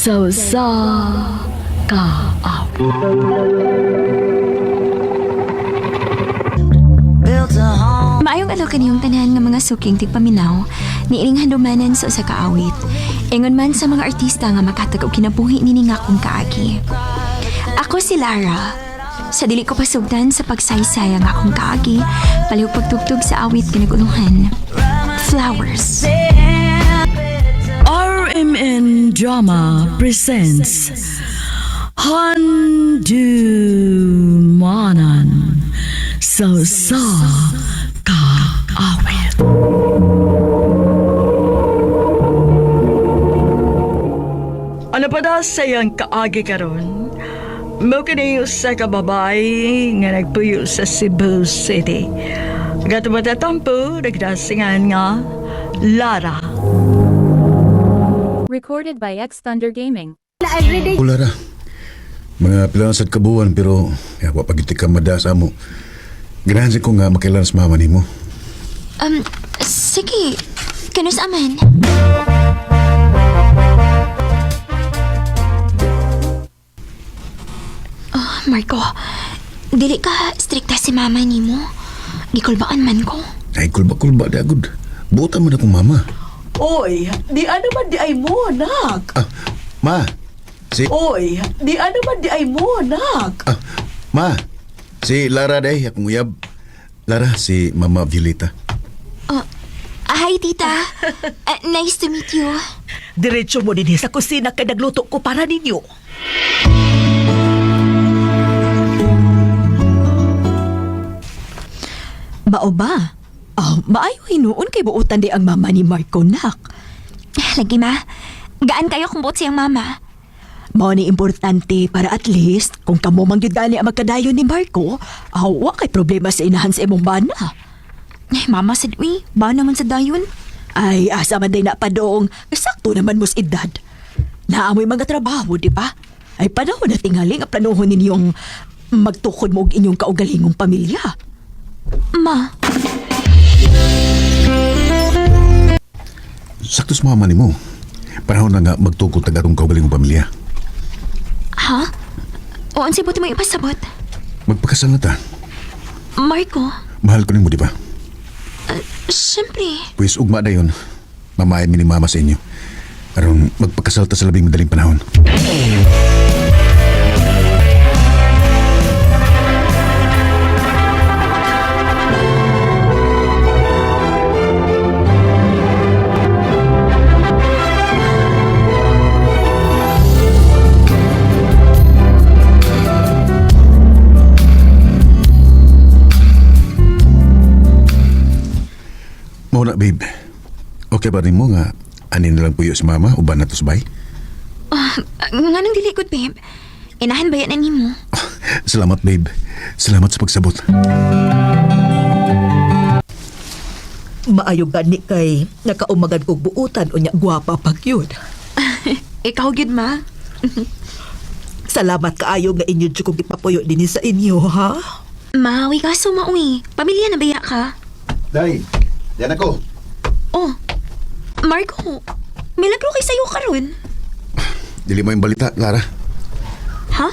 Sa sa kaawit. Maayong adlaw kaniyong tanan nga mga suking tigpaminaw, niining handumanan sa usa ka awit. Ingon man sa mga artista nga makatag og kinabuhi niini nga akong kaagi. Ako si Lara. Sa dili ko pasugdan sa pagsaysay ang akong kaagi, palihog pagtugtog sa awit kinaguluhan. Flowers. RMN Drama presents Handumanan Sa sa Kaawit. Ano pa daw sa iyang kaagi karon? Mo kini usa ka babae nga nagpuyo sa Cebu City. Gatumatatampo, nagdasingan nga Lara. Recorded by X Thunder Gaming. Wala ra. Mga pila na sad kabuan pero ya, wa pag ka mada sa amo. Ganahan sad ko nga makailan sa mama nimo. Sige, kanus aman. Oh, Marco, dili ka strikta si mama nimo. Gikulbaan man ko. Ay kulba-kulba di agud. Buotan mo na kong mama. Oy, di ano man di ay mo, nak. Ah, ma. Si Oy, di ano man di ay mo, nak. ah, ma. Si Lara day akong uyab. Lara si Mama Violeta. Oh, hi, tita. Ah, nice to meet you. Diretso mo dinhi sa kusina kay nagluto ko para ninyo. Mao ba? Oh, maayo hinuon kay buotan di ang mama ni Marco nak. Lagi, ma. Gaan kayo kung buot siyang mama. Mao ni importante para at least kung kamo man gyud gani ang magkadayon ni Marco, aw wa kay problema sa inahan sa imong bana. Ay, mama sad, uy. Ba naman sa dayon? Ay, asa man day na padong, sakto naman mos edad. Naamoy mga trabaho, di ba? Ay panahon na tingali nga planuhon ninyong magtukod mo og inyong kaugalingong pamilya. Ma, Sakto sa mama nimo. Panahon na nga magtukod tag atong kaugalingong pamilya. ha? O, unsay buti mo ipasabot? Magpakasal na ta. Marco, Mahal ko nimo, di ba? syempre. Pwes ugma dayon. Mamayan mi ni mama sa inyo. Aron magpakasal ta sa labing madaling panahon. Mao na, babe. Okay ba nimo nga anin na lang puyo sa mama uban na to sa bahay? Ah, nga nang dili good, babe. Inahan ba yan na nimo? Salamat, babe. Salamat sa pagsabot. Maayo gani kay nakaumagan kog buutan unya gwapa pag yun. Ikaw gyud, ma. Salamat kaayo nga inyo jud kog gipapuyo dinhi sa inyo, ha? Ma, uy kaso mauwi. Pamilya na baya ka? Day, yan ako. Oh, Marco, milagro kay sayo karon. Dili mo yung balita, Lara. Ha?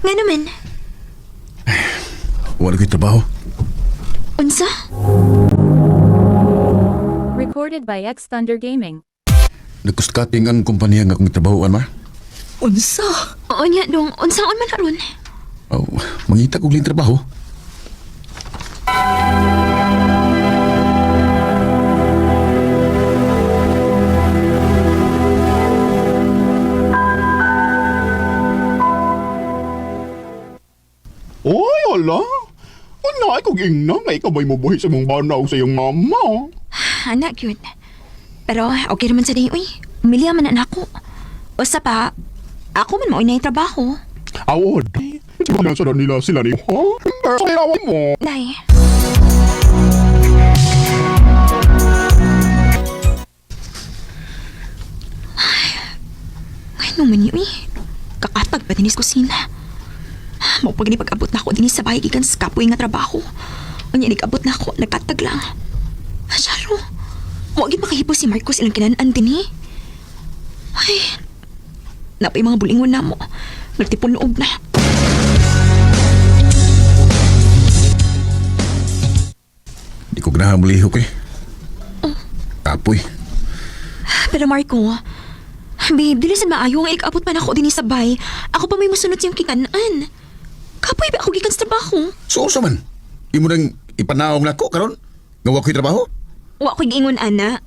Nga naman. Wala ko'y trabaho. Unsa? Recorded by X Thunder Gaming. Nagkuskating ang kumpanya nga akong trabahoan, ma. Unsa? Oo niya, dong. Unsaon man aron? Oh, mangita kog lang trabaho. Oy, wala. Wala ay kog ingna nga ikaw ba'y mubuhi sa mong bana o sa iyong mama. Anak, yun. Pero okay naman sa day, uy. Umilya man na ako. Usa pa, ako man maoy na yung trabaho. Awod. Wala sa nila sila ni ha? Pero kailangan mo. Day. Ay, ano man yun eh. Kakatag pa dinis kusina. Maupag ni pag-abot na ako dinis sa bahay gikan sa kapoy nga trabaho. Unya nag-abot na ako, nagkatag lang. Asyaro, wag yun makahipo si Marcos ilang kinanan din eh. Ay, Napay mga bulingon na mo. Nagtipon-noob na. Di ko ganahan mulihok eh. Kapoy. Pero Marco, babe, dili sa maayo nga ikabot man ako din sa bay. Ako pa may musunod siyang kikanan. Kapoy ba ako gikan sa trabaho? So, unsa man? Imo nang ipanaong nako karon? Nga wa ko'y trabaho? Wa ko'y giingon, ana.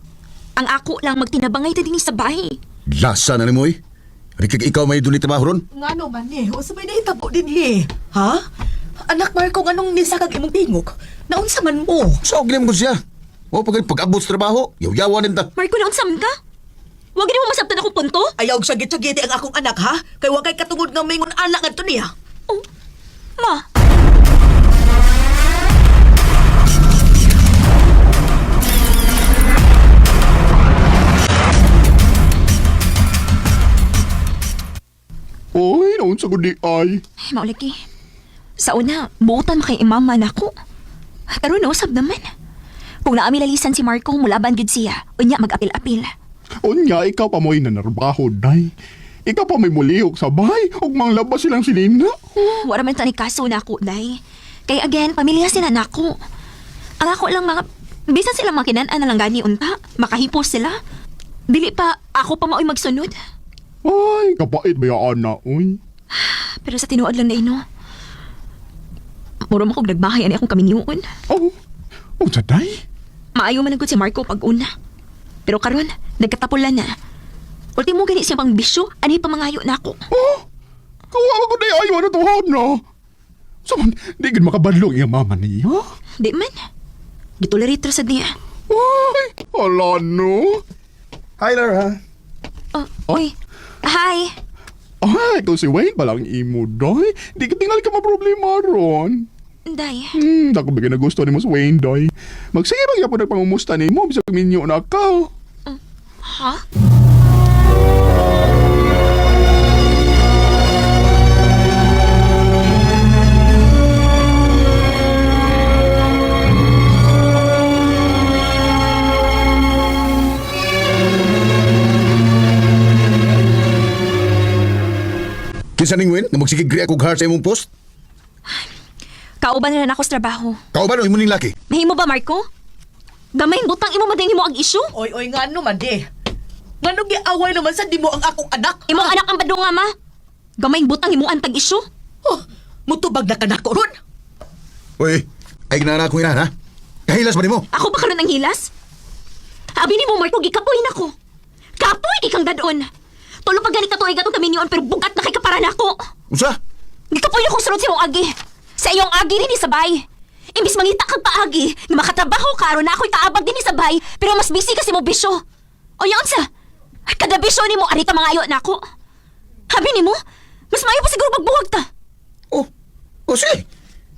Ang ako lang magtinabangay ta din sa bay. Lasa na nimo eh. Rikig ikaw may duni trabaho ron. Ngano man ni? Unsa may nahitabo dinhi? Ha? Anak Marco, nganong nisakag imong tingog? Naunsa man mo? So, gilim ko siya. O pag pag-abot sa trabaho, yaw-yawan din ta. Marco, naunsa man ka? Wag gid mo masabtan akong punto? Ayaw og sagit-sagiti ang akong anak ha? Kay wa kay katungod nga mingon anak ngadto niya. Oh, ma. Oy, naunsa ko di ay. Ay, maulagi. Sa una, buutan kay imama nako. Karon nausab naman. Kung naami lalisan si Marco, mulaban gid siya. Unya mag-apil-apil. Unya, ikaw pa mo'y nanarbaho, day. Ikaw pa may mulihok sa bahay, ug manglabas silang silina. Wala man tani kaso na ako, day. Kay again, pamilya sila nako. Ang ako lang mga... Bisan sila makinan-an na lang gani unta. Makahipos sila. Dili pa, ako pa mao'y magsunod. Ay, kapait ba yung anak, uy? Pero sa tinuod lang na ino. Muro mo kog nagbahay ani akong kaminyoon. Oh, unsa day? Maayo man ang si Marco pag una. Pero karon, nagkatapulan na. Ultimo gani siya pang bisyo, ani pa mangayo na ako. Oh, kawawa ko day ayo na tuhod no. So man, di gid makabadlong iyang mama niya. Di man. Gitolerate ra sad niya. Ay, ala no. Hi, Lara. Oh, uy. Hi. Ay, kung si Wayne palang imo, day. Di ka tingal ka maproblema ron. Day. Dako ba na gusto ni mo si Wayne, day. Magsige ba gyapon nagpangumusta nimo bisag minyo na ka. Ha? Kinsa ning Win nga magsigig react og heart sa imong post? Kauban na lang ako sa trabaho. Kauban o imo ning laki? Mahimo ba, Marco? Gamay butang imo mading himo ang issue? Oy, oy, ngano man di? Ngano giaway naman sa di mo ang akong anak? Imong anak ang badunga, ma. Gamay butang imo ang tag-issue. Oh, mutubag na ka nako ron. Uy, ay ginana akong inahan, ha? Kahilas ba nimo? Ako ba karon ang hilas? Abi nimo Marco, gikapoy nako. Kapoy di kang dadon. Tulo pa gani katuig atong kaminyoon pero bugat na kay kapara nako. Unsa? Gikapoy na kong sunod sa imong agi. Sa iyong agi rin sabay. Imbis mangita kag paagi, nga makatrabaho ka aron na ako'y kaabag din sabay, pero mas busy kasi mo bisyo. O yaon sa, kada bisyo nimo ari ka mangayo nako. Habi nimo, mas maayo pa siguro magbuwag ta. Oh, oh sige.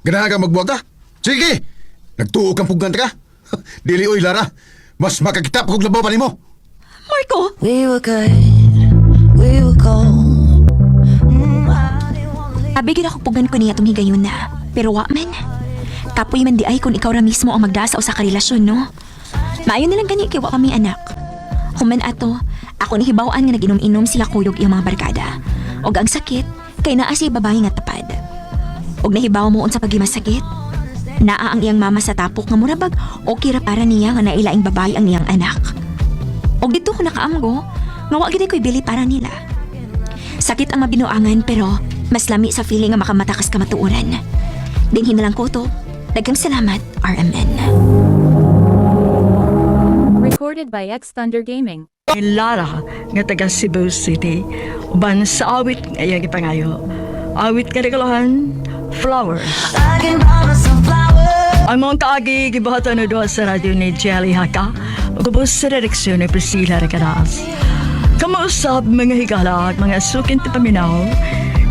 Ganahan ka magbuwag ka? Sige. Nagtuo kang pugnan ka. Dili oy, Lara. Mas makakita pa kog labaw pa nimo. Marco, We were good, we were gold. Abi gid ako pugan ko niya tong higayon na. Pero wa man. Kapoy man di ay kung ikaw ra mismo ang magdasa usa ka relasyon, no? Maayo na lang gani kay wa kami anak. Human ato, ako nahibaw-an nga naginom-inom sila kuyog iyang mga barkada. Og ang sakit, kay naa siya babae nga tapad. Og nahibaw mo unsa pagimasakit. Naa ang iyang mama sa tapok nga murabag okay ra para niya nga nailaing babae ang iyang anak. Og dito ko nakaamgo, nga wa gid ko'y bili para nila. Sakit ang mabinuangan pero mas lami sa feeling nga makamatakas kamatuoran. Dinhin na lang ko to. Daghang salamat, RMN. Recorded by X Thunder Gaming. Lara nga taga Cebu City uban sa awit nga iyang gipangayo. Awit nga regalohan, Flowers. I can buy myself flowers. Ang mga kaagi gibuhatan na doon sa radyo ni Jelly Haka ug sa direksyon ni Priscilla Recadas. Kamausap mga higala at mga sukin ti paminaw,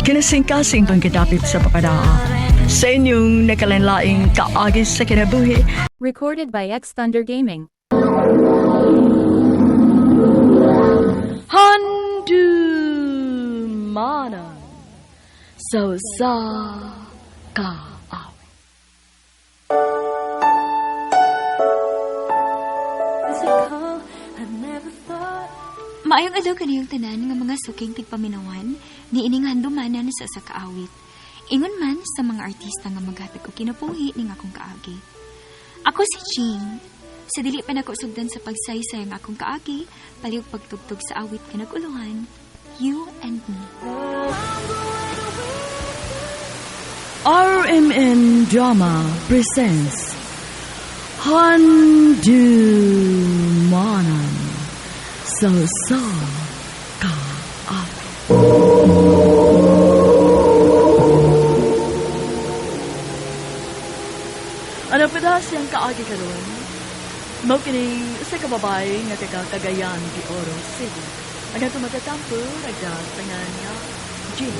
kinasing-kasing pangkidapit sa papadaa. Sa inyong nakalanlaing kaagi sa kinabuhi, Recorded by X Thunder Gaming. Handumanan so sa kaawit. Maayong adlaw kaniyong tanan nga mga suking tigpaminawan ni ining handumanan sa usa ka awit. Ingon man sa mga artista nga maghatag og kinabuhi ning akong kaagi. Ako si Ching. Sa dili pa nako sugdan sa pagsaysay ang akong kaagi, palihog pagtugtog sa awit nga nag-uluhan, You and Me. RMN Drama presents Handumanan Sa Sa Kaawit. Ano pa na siyang kaagi karon? Mao kini usa ka babae nga taga Cagayan de Oro City. Ang atong matatampo nagdasangan nga Jean.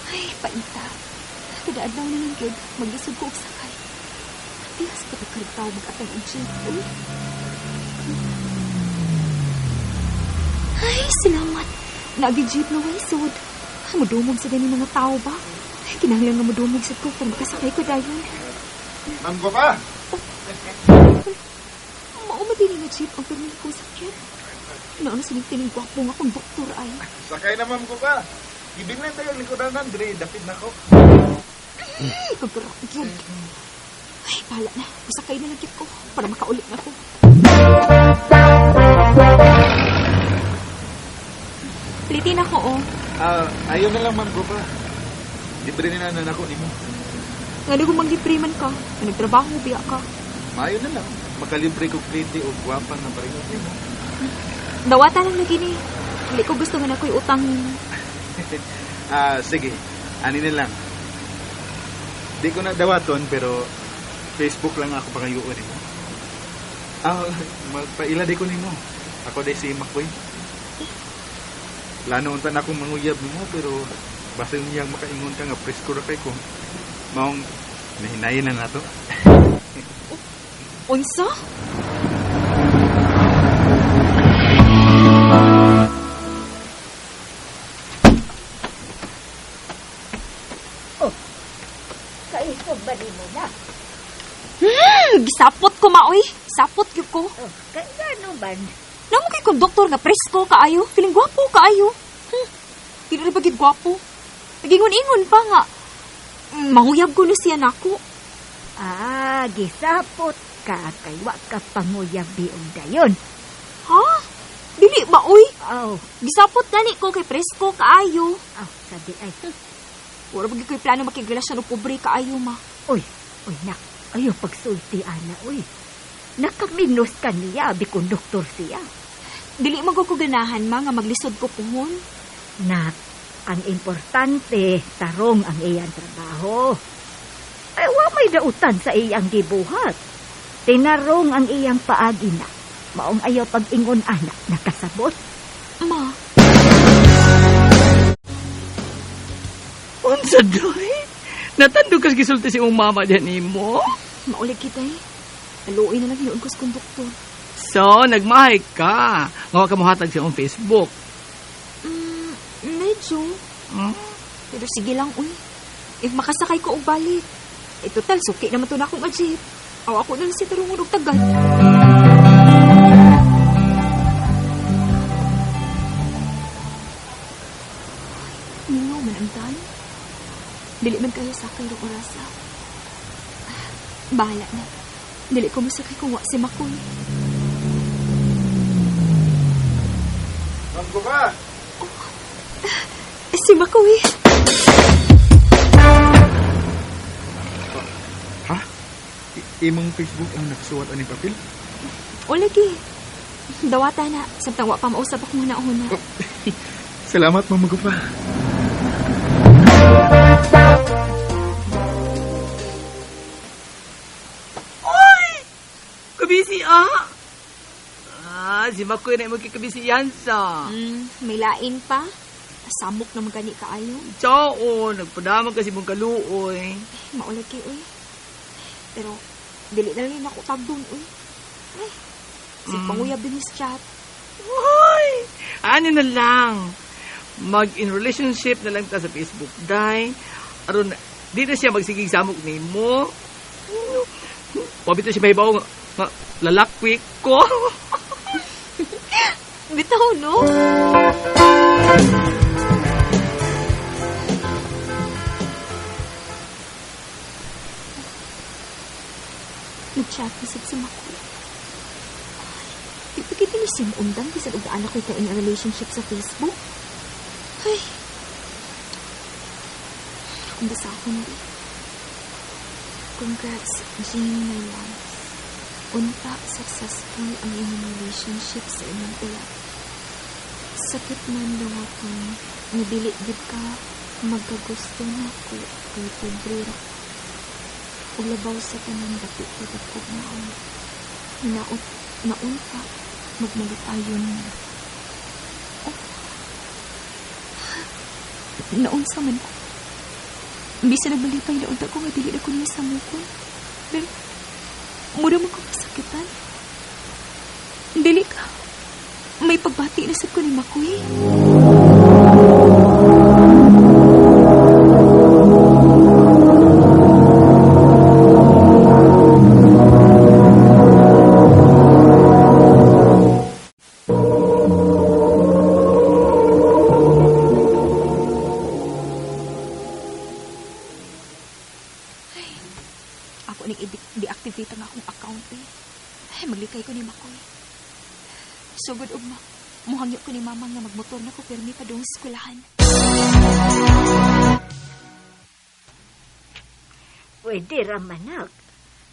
Ay, paita. Kada adlaw na lang gyud, maglisod ko og sakay. Tihas pa to tao mag-atang og jeep. Uy. Ay, salamat. Naagi jeep na way sud. Mudumog sa ganing mga tao ba? Ay, kinahanglan nga mudumog sad ko para makasakay ko dayon. Ma'am Gopa! Mao man din nga jeep ang pirmi kong sakyan. Noon sa tining gwapo nga konduktor ay. Sakay na ma'am ko ka. Ibig lang tayo likodanan, dre. Dapit na ko. Ay, kagurok gyud. Ay, bahala na. Masakay na lang gyud ko para makaulit na ko. Pilitin ako, oh. Ah, ayaw na lang ma'am ko pa. Libre nila na nako nimo. Nga kung manglibre man ka, nga nagtrabaho, biya ka. Maayo na lang. Makalibre ko plite o gwapa nga pareho nimo. Dawata lang lagi ni. Hindi ko gusto nga na ko'y utang. Ah, sige. Ani na lang. Di ko na dawaton pero Facebook lang ako pangayuon nimo. Ah, magpaila di ko nimo. Ako day si Makoy. Plano unta na akong manguyab nimo pero basin niyang makaingon ka nga presko ra kay ko. Maong nahinayin na nato. Unsa? Oh, kaisog ba ni mo na? Gisapot ko maoy. Sapot gyud ko. Oh, kay gano man? Namo kay konduktor nga presko kaayo, feeling gwapo kaayo. Dili ra ba gyud gwapo? Nagingon-ingon pa nga. Mahuyab ko no siya nako. Ah, gisapot ka kay wa ka panguyabi og dayon. Ha? Dili ba oy? Aw, Gisapot gani ko kay presko kaayo. aw, sabi ay. Wala ba gyud ko'y plano makigrelasyon og pobre kaayo ma. Uy, uy nak, ayo pagsulti ana, uy. Nakaminos ka niya, abi konduktor siya. Dili man ko ko ganahan ma nga maglisod ko puhon. Nak, ang importante, tarong ang iyang trabaho. Ay, wa may dautan sa iyang gibuhat. Tinarong ang iyang paagi na. Maong ayaw pag-ingon ana, nakasabot. Ma, Unsa doy? Natandog kas gisulti si imong mama diyan nimo? maulig kita eh. Aluoy na lang hinuon ko sa konduktor. So, nagmahay ka. Nga wa ka mohatag sa imong Facebook. Medyo. Hmm? Pero sige lang, uy. If makasakay ko og balik. Eh, total, suki naman to na akong ajip. Aw, ako na lang si tarungon og tagad. Mingaw man ang tan. Dili man kayo sakay rong orasa. Ah, bahala na. Dili ko masakay kung wa si Makoy. Ma'am ko pa. Eh, si Makoy! Ha? Imong Facebook ang nakasuwat aning papel? O lagi. Dawata na. Samtang wa pa mausap akong huna-huna. Salamat, Ma'am Gupa. Kabisi ah! Ah, si Makoy na imong kikabisi sa. May lain pa. Samok naman gani kaayo. Chao, nagpadamag kasi mong kaluoy. Maulag kay uy. Pero Dili na rin ako tagdon, uy. Ay, si panguyab din his chat. Hoy! Ano na lang? Mag-in relationship na lang ta sa Facebook, day. Aron, di na siya magsigig samok nimo. Wabito siya mahibaw nga, nga lalakwi ko. Bitaw, no? Nag-chat na sad si Makoy. Ay, di pa kita ni sinundang bisan og anak ko in a relationship sa Facebook. Ay. Akong basahon di. Congrats, Jean, my love. Unta successful ang inyong relationship sa inyong uyab. Sakit man dawaton, nga dili gid ka magkagusto na ko kay pobre ra. Ug labaw sa tanan dapit ka dagko na ako. Hinaot naunta magmalipayon mo. Oh. Naunsa man ko. Bisan nagmalipay na unta ko nga dili na ko niya samukon. Pero mura man ko masakitan. Dili ka. May pagbati na sad ko ni Makoy. Ako ning i-deactivate ang akong account eh. Ay, maglikay ko ni Makoy. Sugod ugma. Muhangyo ko ni mama nga magmotor na ko pirmi pa doon sa eskwelahan. Pwede ra manak.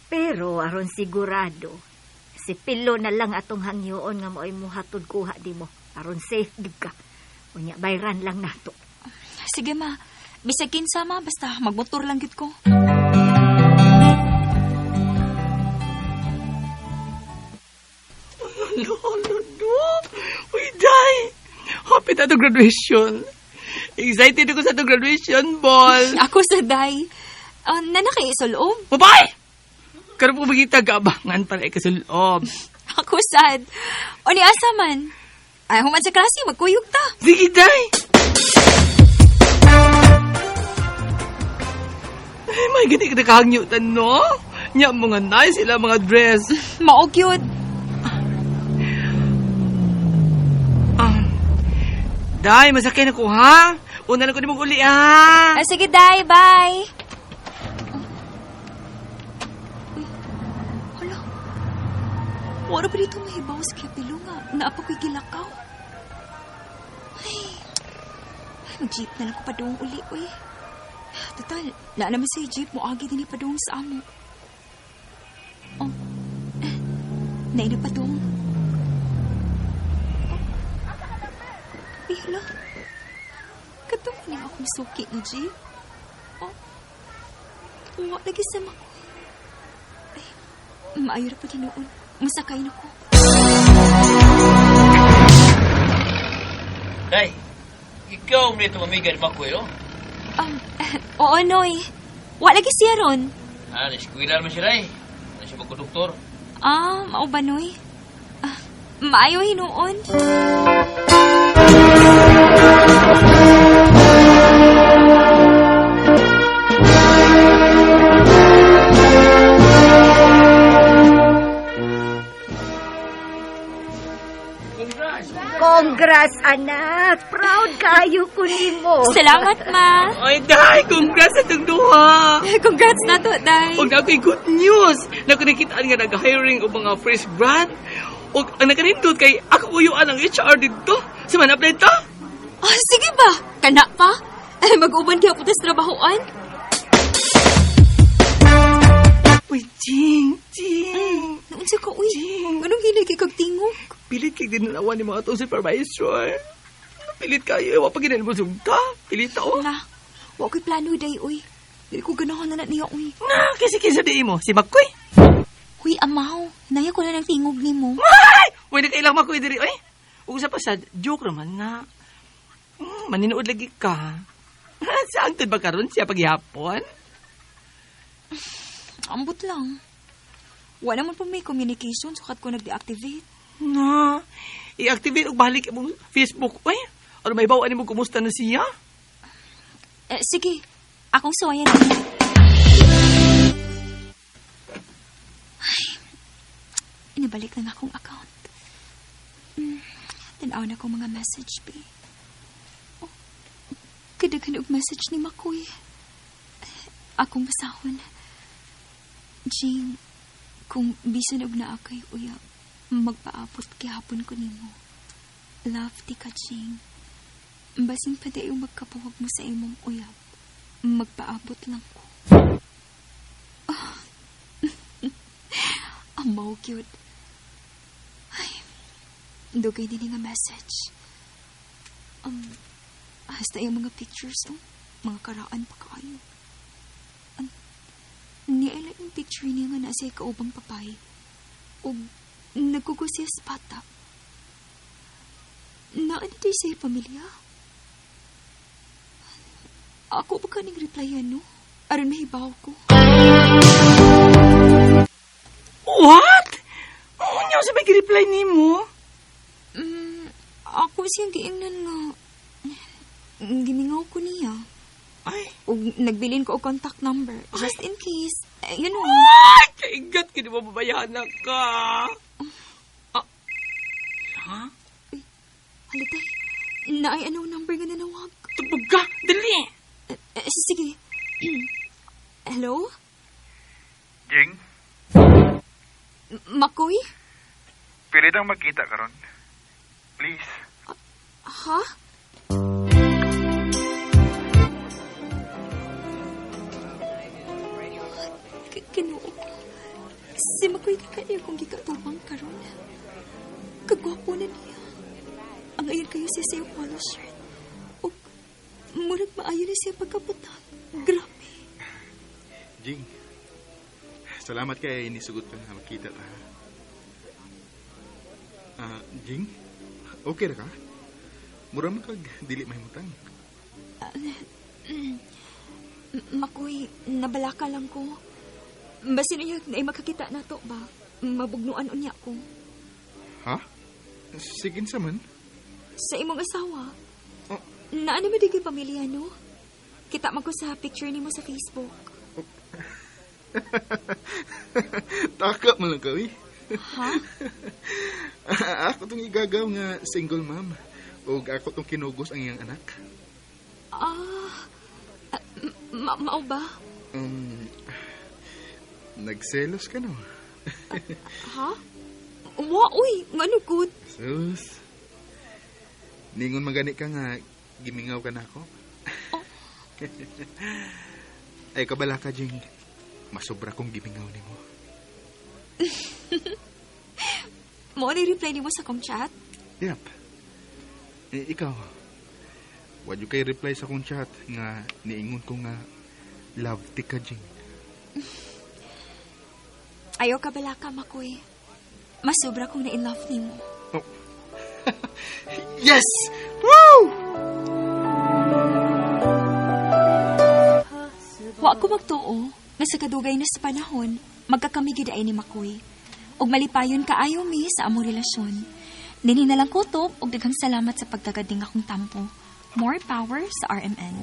Pero aron sigurado, si Pilo na lang atong hangyoon nga mo'y muhatod kuha di mo. Aron safe gid ka. Unya bayran lang nato. Sige ma, bisag kinsa ma, basta magmotor lang gid ko. Lolo, no. Uy, day! Happy na to graduation. Excited ako sa to graduation ball. Ako sa day. Nana kay isulob. Babay! Karon po magita gaabangan para ikasulob. Ako sad. O ni asa man. Ay, human sa klase, magkuyog ta. Sige, day! Ay, may gani ka nakahangyutan, no? Nya, mga nice sila mga dress. Mao cute. Ah. Day, masakay na ko, ha? Una na ko ni mong uli, ha? Ah, sige, day. Bye. Uy, hala. Wala pa dito mahibaw sa Kaya nga. Naapa ko'y gilakaw. Ay, ay mag-jeep na lang ko padung uli, uy. Total, naa naman sa jeep mo agi din padung sa amo. Oh, eh, naina padung. Oh. Ay, hala. Katong niya akong suki ni jeep. Oh, wa lagi sa mako. Ay, maayo ra pa tinuon. Masakay na ko. Day, ikaw man ito mamiga ni Makoy, oh. Oo, Noy. Wa lagi siya ron. Ah, na-eskwela naman siya, Day. Na siya magkonduktor. Ah, mao ba, Noy? Ah, maayo hinuon. Congrats, anak. Proud kayo ko nimo. Salamat, ma. Ay, Day! Congrats sa itong duha! Congrats na to, Day. Huwag na ako'y good news! Nakunakitaan nga nag-hiring og mga fresh grad. Og ang nakanindot kay ako uyuan ang HR dito. Sa man apply ta? Ah, sige ba? Kana pa? Ay, mag-uban kaya punta sa trabahoan. Uy, Jing! Jing! Naunsa ka, uy. Jing! Anong hinay kay kag tingog? Pilit kay dinalawan ni mga atong supervisor. Pilit kayo. Wa pa ginain mo sugta. Pilit ta, oh. Na, wa ko'y plano, Day, uy. Dili ko ganahan na na niya, uy. Na, kasi kinsa di mo. Si Makoy. Uy, amaw. Naya ko na ng tingog nimo. Ay! Uy, nakailang Makoy diri. Ay! Ug sa pasad, joke raman na. Maninood lagi ka. Saan ba karon siya paghihapon? Ambot lang. Wala man po may communication sukat ko nag-deactivate. Na, i-activate og balik imong Facebook. Uy, ano may bawa mo kumusta na siya? Eh, sige, akong suwayan. Ay, inibalik na nga akong account. Tanaw na kong mga message, be. Oh, kadaghan og message ni Makoy. Akong basahon. Jing, kung bisan og naa kay uyab, magpaabot gihapon ko nimo. Love ti ka, Jing. Basin pa dayo magkapuwag mo sa imong uyab. Magpaabot lang ko. Ah. Amaw cute. Ay, dugay din nga message. Hasta yung mga pictures, oh. Mga karaan pa kayo. Niala yung picture niya nga nasa kaubang papay. O nagkugo siya sa bata. Naan dito sa pamilya? Ako ba kaning replyan, no? Aron mahibaw ko. What? Unya sa may reply nimo? Ako siyang giingnan nga gimingaw ko niya. Ay. Ug nagbilin ko og contact number just in case. Eh, you know. Ay, kaigat kini mo babayaan na ka. Ah. Ha? Halatay, naay anong number nga nanawag? Tubog ka, dali. Eh, sige. Hello? Jing, Makoy? pili tang magkita karon. Please. Ha? Kinoo ko. Si Makoy na kayo kung gikatubang karon. Kagwapo na niya. Ang ayon kayo siya sa iyong polo shirt. O, murag maayo na siya pagkabutang. Grabe. Jing, salamat kay nisugot ka na magkita ta. Ah, Jing, okay ra ka? Mura man kag dili mahimutang. Makoy, nabalaka lang ko. Basin niya na makakita na to ba? Mabugnuan unya ko. Ha? Sige sa man. Sa imong asawa. Oh. Naano mo di kay pamilya, no? Kita man ko sa picture nimo sa Facebook. Taka man lang ka, uy. Ha? Ako tong igagaw nga single mom. Og ako tong kinugos ang iyang anak. Ah, mao ba? Nagselos ka no? Ha? Wa, uy, ngano good? Sus. Ningon magani ka nga gimingaw ka na ako. Oh. Ay kabala ka, Jing. Masobra kong gimingaw nimo. Mo ni reply nimo sa kong chat? Yep. Eh, ikaw. Wa jud kay reply sa kong chat nga niingon ko nga love ti ka, Jing. Ayaw ka bala ka, Makoy. Masobra kong na-in love nimo. Oh. Yes! Woo! Wa ko magtuo nga sa kadugay na sa panahon, magkakami gid ay ni Makoy. Ug malipayon kaayo mi sa among relasyon. Dinhi na lang kutob ug daghang salamat sa pagtagad ning akong tampo. More power sa RMN.